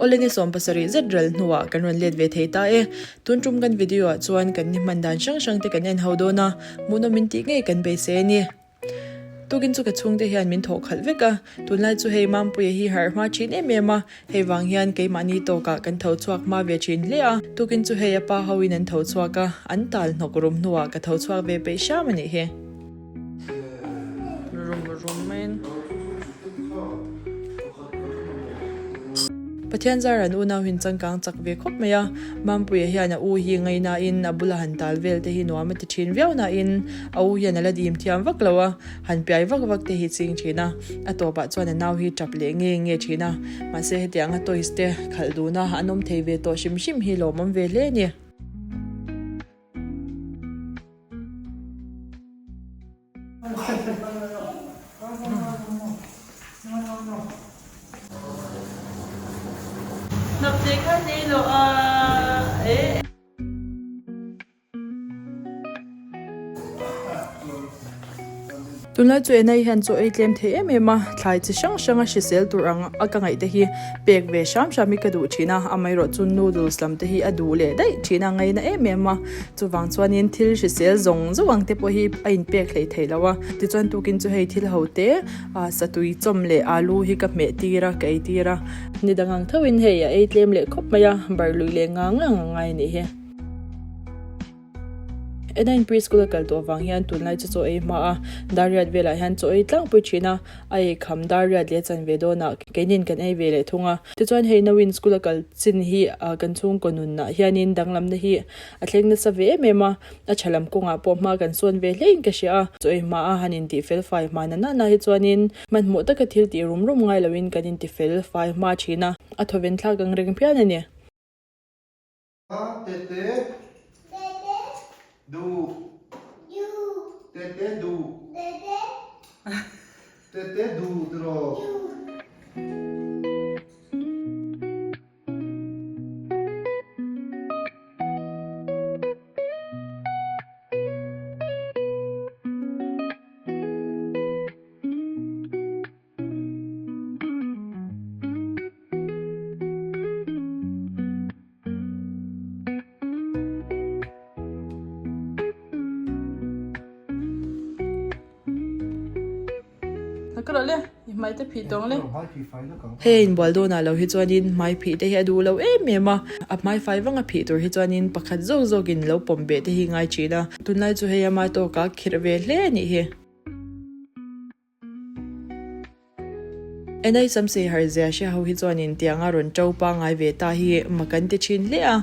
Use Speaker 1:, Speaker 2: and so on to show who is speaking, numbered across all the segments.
Speaker 1: Awle ni 70 zet ral hnuah kan rawn let ve thei ta e. Tun tum kan video ah chuan kan ni hman dan hrang hrang te kan en ho dawn a, hmuhnawm in tih ngei kan beisei a ni. Tukin chu ka chhungte hian min thawh khalh vek a, tunlai chu hei Mampuia hi harh hma thin em em a, hei vang hian keimahni tawkah kan tho chhuak hma ve thin hle a, tukin chu hei a pa hoin an tho chhuak a, an tal hnawk rum hnuah ka tho chhuak ve peih hram a nih hi. Rum rum maiin. Pathian zar an unau hin changkang chak ve khawp mai a, Mampuia hian a u hi ngaihnain a bula han tal vel te hi nuam a ti thin viau nain a u hian a la dim thiam vak lo a, han piai vak vak te hi ching thin a, a tawpah chuan a nau hi tap leh nge nge thin a, mahse hetianga toys te khalh duna an awm thei ve tawh hrim hrim hi lawmawm ve hle a ni. Hnapte kha nei lo a e. Tunlai chu enai hian chaw ei tlem thei em em a, thlai chi hrang hrang a hrisel tur ang a ka ngaih te hi pek ve hram hram hi ka duh thin a, amaherawhchu noodles lam te hi a duh leh daih thin a, ngaina em em a. Chuvang chuanin thil hrisel zawng zawng ang te pawh hi a inpek hlei thei lo a, tichuan tukin chu hei thil ho te ah satui chawm leh alu hi ka hmeh tir a, ka ei tir a. Ni dang ang thoin hei a ei tlem leh khawp mai a, bar lui leh ngang ngang a ngai a nih hi. Enain preschool a kal tawh vang hian tunlai chu chaw ei hma a, dar riat velah hian chaw ei tlangpui thin a, a ei kham dar riat leh chanve dawnah keinin kan ei ve leh thung a. Tichuan hei nauin school a kal chin hi kan chhungkaw nunah hianin danglamna hi a thleng nasa ve em em a, a tha lam kawngah pawh hma kan sawn ve hlein ka hria a, chaw ei hma a han intih fel fai hma na nana hi chuanin hmanhmawh taka thil tih rum rum ngai loin kan inti fel fai hma thin a, a thawven thlak ang reng phian a ni.
Speaker 2: Tete du Tete du Tete du tiraw.
Speaker 1: Hei inbual dawnah lo hi chuanin hmai phih te hi a duh lo em em a, a hmai fai vang a phih tur hi chuanin pakhat zawk zawkin lo pawm beh te hi ngai thin a, tunlai chu hei ama tawkah khirh ve hle a nih hi. Enai Samsei Harzia hre ho hi chuanin tianga rawn to pangai ve ta hi mak an ti thin hle a,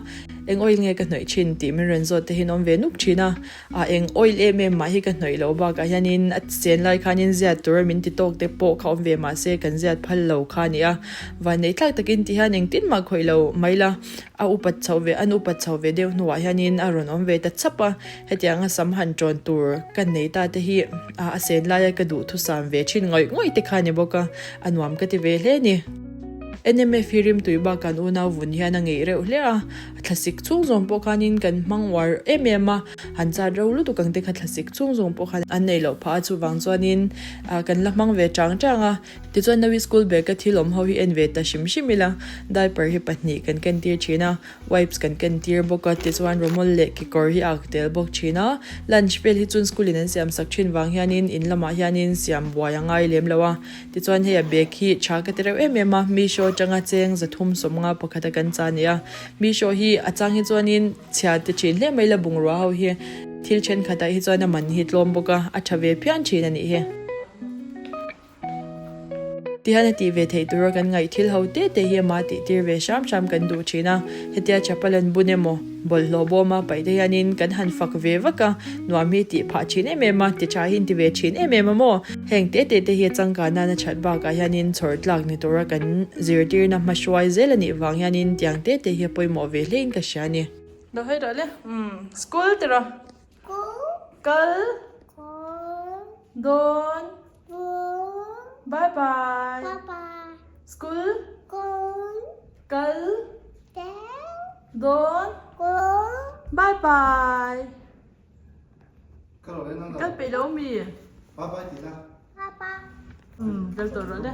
Speaker 1: eng oil nge ka hnawih thin tih min rawn zawt te hi an awm ve nuk thin a, a eng oil em em mah hi ka hnawih loh bakah hianin a chen lai khanin ziat tura min ti tawk te pawh kha awm ve mahse kan ziat phal lo kha a ni a, vanneih thlak takin ti hian engtin mah khawih lo mai la, a upat chhoh ve an upat chhoh ve deuh hnuah hianin a rawn awm ve ta chap a. Hetianga sam han ṭawn tur ka nei ta te hi a sen laia ka duhthusam ve ṭhin ngawih ngawih te kha a ni bawk a, a nuam ka ti ve hle a ni. NMF hi rimtui bak kan unau vun hian a ngeih reuh hle a, thlasik chhung zawng pawh khanin kan hmang uar em em a, han chat ro lutuk ang te kha thlasik chhung zawng pawh khan an neih loh phah a, chuvang chuanin kan la hmang ve chang chang a. Tichuan Nawi school bag a thil awm ho hi en ve ta hrim hrim ila, diaper hi pahnih kan kentir ṭhin a, Wipes kan ken tir bawk a, tichuan rawmawl leh kekawr hi a ak tel bawk thin a, lunch vel hi chun school in an siam sak thin vang hianin in lamah hianin siam buai a ngai lem lo a, tichuan hei a bag hi tha ka ti reuh em em a, Meesho atanga cheng 350 pakhat a kan cha nia, Meesho hi a chang hi chuanin chhia ti thin hle mai la bungrua ho hi thil thenkhatah hi chuan a man hi tlawm bawk a, a tha ve phian thin a nih hi. Tihian a tih ve theih tura kan ngaih thil ho te te hi ama tih tir ve hram hram kan duh thin a, hetia chapal an bun emaw, bawlhhlawh bawma paih te hianin kan han fak ve vak a, nuam hi tih phah thin em em a, ti tha hi in ti ve thin em em a maw? Heng te te te hi a changkan nana that bakah hianin chhawr tlak ni tura kan zirtirna hmahruai zel a nih vang hianin tiang te te hi a pawimawh ve hlein ka hria a ni. Lo hei rawh le, umm school tiraw? Kal. Dawn. Bye bye. School. Kal. Dawn. Bye bye. Kal peih lo mi? Kal tawh rawh le.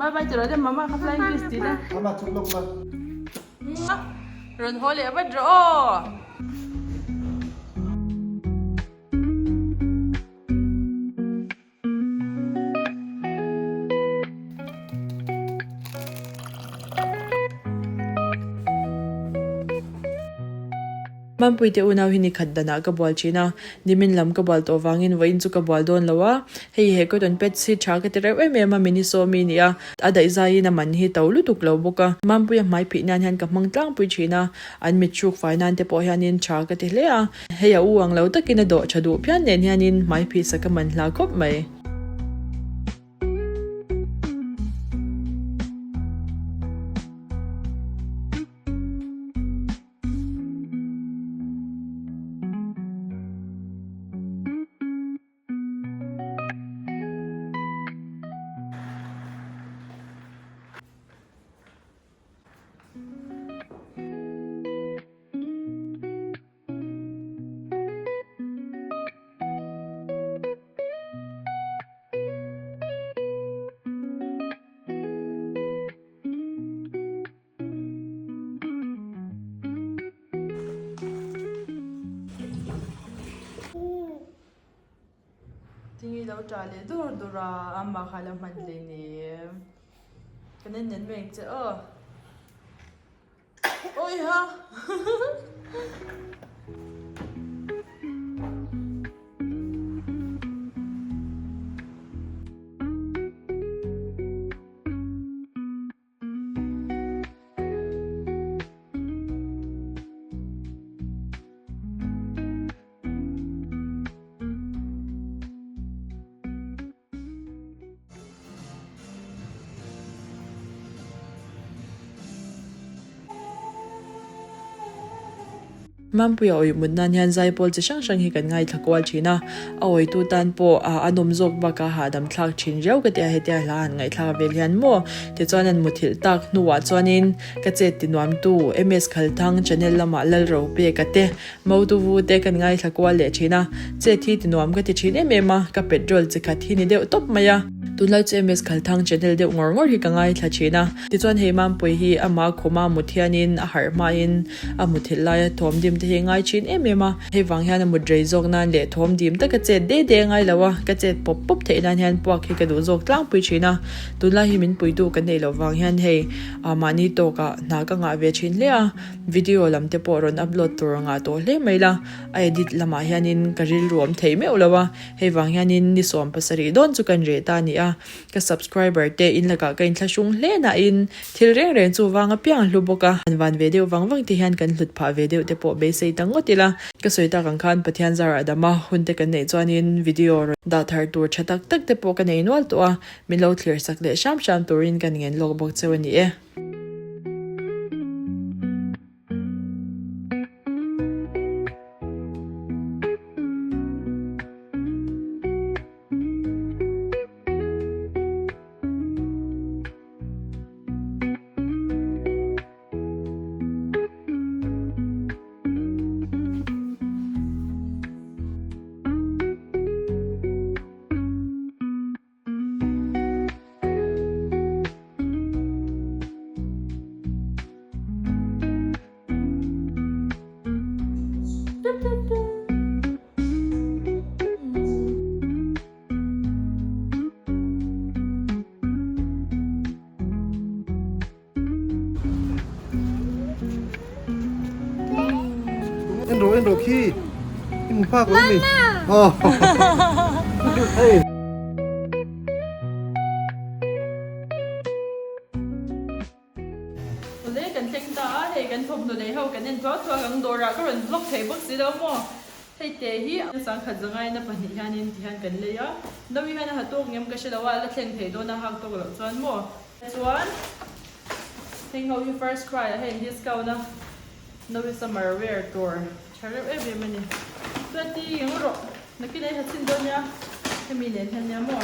Speaker 1: Bye bye ti rawh le mama kha flying kiss ti la.
Speaker 2: Mama chuk lawk la.
Speaker 1: Rawn haw leh vat rawh aw. Mampuite unau hi nikhat danah ka bual thin a, nimin lam ka bual tawh vangin vawiin chu ka bual dawn lo a, hei he cotton pads hi tha ka ti reuh em em a, Miniso mi nia, a daih zaiin a man hi to lutuk lo bawk a, Mampuia hmai phih nan hian ka hmang tlangpui thin a, an mit hruk fai nan te pawh hianin tha ka ti hle a. Hei a u ang lo takin a dawh tha duh phian nen hianin hmai phihsak a man hla khawp mai. Tingi lo ṭah leh dur dur a, amah kha la hman hle nia. Kan en nen mai ang che aw. Awiha! Mampuia awih mut nan hian zaipawl chi hrang hrang hi kan ngaithla kual thin a, a awitu tan pawh a nawm zawk bak a hahdam thlak thin riau ka ti a, hetia hla han ngaihthlak vel hian maw tichuan an muthilh tak hnuah chuanin ka chet ti nuamtu MS Khalthang channel lamah Lalropeka te Motuvu te kan ngaithla kual leh thin a, chet hi ti nuam ka ti thin em em a, ka petrol chi khat hi ni deuh tawp mai a. Tunlai chu MS Khalthang channel deuh ngawr ngawr hi ka ngaithla thin a, tichuan hei Mampui hi ama khuma mut hianin a harh hmain a muthilh laia thawm dim te hi ngai thin em em a, hei vang hian a mut rei zawk nan leh thawm dim taka chet de de ngai lo a, ka chet pawp pawp theih nan hian puak hi ka duh zawk tlangpui thin a, tunlai hi min puitu ka neih loh vang hian hei mahni tawkah hna ka ngah ve thin hle a. Video lam te pawh rawn upload tur a ngah tawh hle mai la, a edit lamah hianin ka rilru awm thei meuh lo a, hei vang hianin ni 70 dawn chu kan reh ta a ni a, ka subscriber te in lakah ka inthlahrung hle nain thil reng reng chu vang apiang a hlu bawk a, han van ve deuh vang vang te hian kan hlut phah ve deuh te pawh beisei ta ngawt ila, ka sawi tak ang khan Pathian zarah dama hun te kan neih chuanin video rawn dah thar tur tha tak tak te pawh ka nei nual tawh a, min lo thlir sak leh hram hram turin kan ngen lawk bawk cheu a ni e.
Speaker 2: En rawh en rawh khi i hmu phak lo mi aw hei.
Speaker 1: Awle kan thleng ta a hei kan thawmhnaw nei ho kan en thuak thuak ang dawrah ka rawn vlog thei bawk si lo maw hei te hi sangkhat zangaina pahnih hianin tihian kan lei a Nawi hian a ha tawk ngem ka hre lo a la thleng thei dawn a hak tawk loh chuan maw. Chuan heng ho hi first cry ah hian discount a Nawi summer wear tur tha reuh em em a ni. Chuan ti eng rawh nakin a i ha chhin dawn nia hemi nen hian nia maw.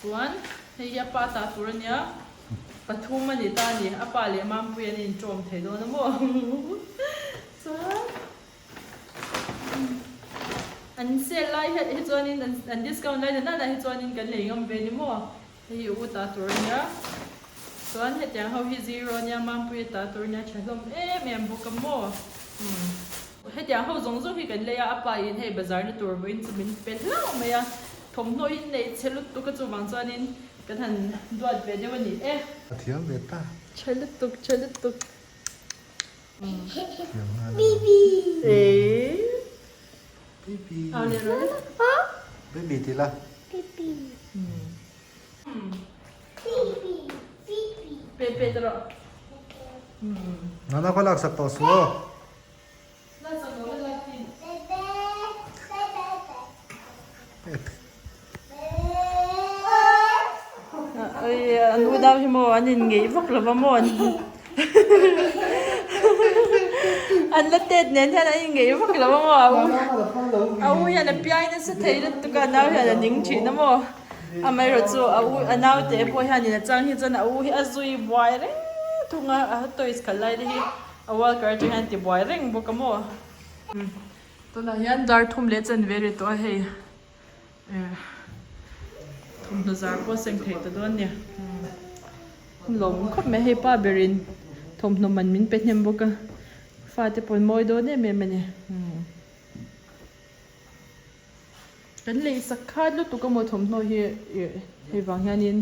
Speaker 1: Chuan hei hi a pa ta tur a nia pathum a ni ta a ni a pa leh Mampui an intawm thei dawn a maw. Chuan. An sale lai hi chuanin an discount lai na nana hi chuanin kan lei ngam ve ni maw? Hei hi u ta tur a nia. Chuan hetiang ho hi zero a nia, Mampuia ta tur a nia, tha hlawm em em bawk a maw. Umm. Hetiang ho zawng zawng hi kan lei a, a pa in hei bazar na tur vawiin chu min pe hlauh mai a. Thawmhnaw hi neih chhe lutuk a chuvang chuanin kan han duat ve deuh a ni e.
Speaker 2: A thiam ve ta.
Speaker 1: Tha lutuk, tha lutuk.
Speaker 2: Thiam nghal a.
Speaker 1: Eii.
Speaker 2: Baby.
Speaker 1: Au leh rawh le.
Speaker 2: Baby ti la.
Speaker 3: Baby. Baby. Baby.
Speaker 1: Pe pe ta rawh.
Speaker 2: Nana khaw laksak tawh suh aw.
Speaker 1: Laksak lo la lak hi.
Speaker 2: Pepe.
Speaker 1: Oi an unau hi maw an in ngeih vak lo va maw an an la tet nen hian an in ngeih vak lo va maw a u a u hian a piai nasa thei lutuk a nau hian a ning thin a maw amaherawh chu a u a naute pawh hianin a chang hi chuan a u hi a zui buai reng thung a a toys khalh lai te hi a walker atang hian a ti buai reng bawk a maw tunah hian dar thum leh chanve ri tawh a hei. Thawmhnaw zar pawh a seng thei ta dawn nia. Lawm khawp mai hei pa berin thawmhnaw man min pe hnem bawk a, fate pawn mawi dawn em em a ni. Kan lei sak khat lutuk a maw thawmhnaw hi hei vang hianin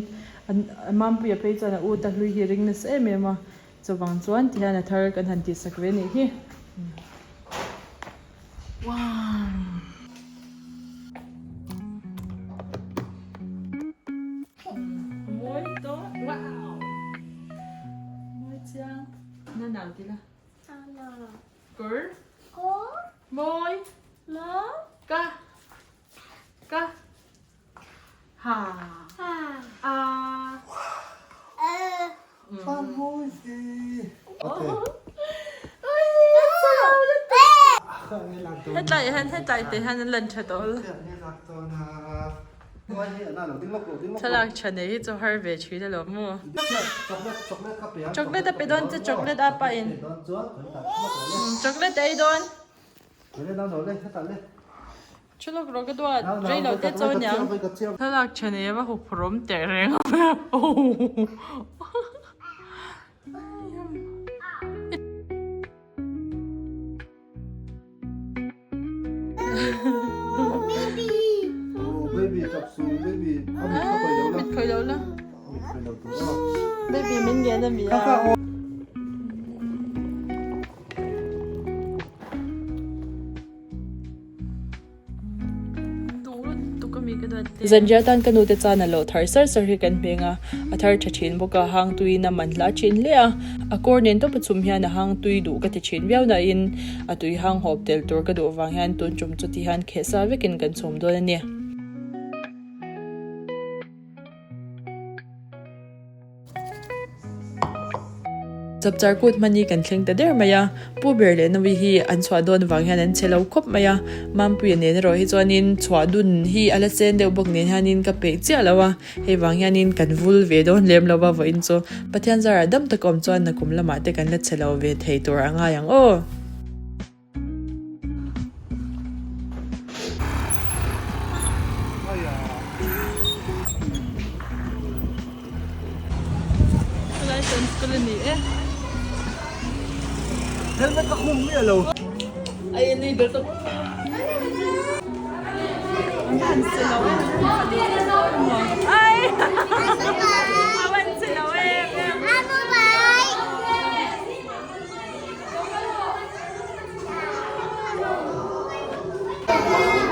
Speaker 1: an Mampuia phei chuan a u ta hlui hi ring nasa em em a, chuvang chuan tihian a thar kan han tihsak ve anih hi. Wow! Mawi tawh. Wow! Mawi chiang. Na nau ti la.
Speaker 3: Nau.
Speaker 1: Kawr.
Speaker 3: Kawr.
Speaker 1: Mawi.
Speaker 3: Mawi.
Speaker 1: Ka. Ka. Ha.
Speaker 3: Ha.
Speaker 1: A.
Speaker 3: A.
Speaker 2: Fa mawi ve. Okay.
Speaker 1: Hetlai hian hetlai te hian an lan tha tawh lo. Thlalak tha nei hi chu har ve thin alawm maw. Chocolate a pe dawn che chocolate a pa in. Chocolate a ei dawn. Chulawk rawh ka duat, rei lo te chaw aniang. Thlalak tha nei a va huphurhawm teh reng a. Mit khawih lo la. Baby min ngen a mi a. Zanriah tan ka nute chuan a lo thar sar sar hi kan hmeng a, a thar tha thin bawk a, hang tuiin a man hla thin hle a, a kawr nen tawp a chhum hian a hang tui duh ka ti thin viau nain a tui hang hawp tel tur ka duh vang hian tun tum chu ti hian kheh sa vekin kan chhum dawn a ni. Chapchar kut hmani kan thleng ta der mai a, Pu ber leh Nawi hi an chhuah dawn vang hian an che lo khawp mai a, Mampuia nen erawh hi chuanin chhuah dun hi a la chen deuh bawk nen hianin ka peih chiah lo a, hei vang hianin kan vul ve dawn lem lo va vawiin chu Pathian zarah dam tak awm chuan nakum lamah te kan la che lo ve thei tur a ngai ang aw.
Speaker 2: Helmet ka khum miah lo.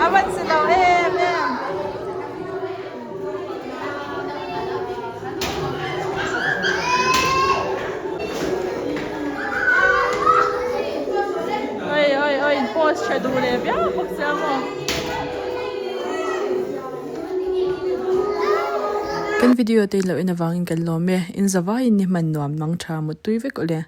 Speaker 1: A van si lo em em. Oi oi oi post tha duh leh viau bawk sia maw. Kan video te in lo en avangin kan lawm e, in zavaiin ni hman nuam mang tha mut tui vek awle.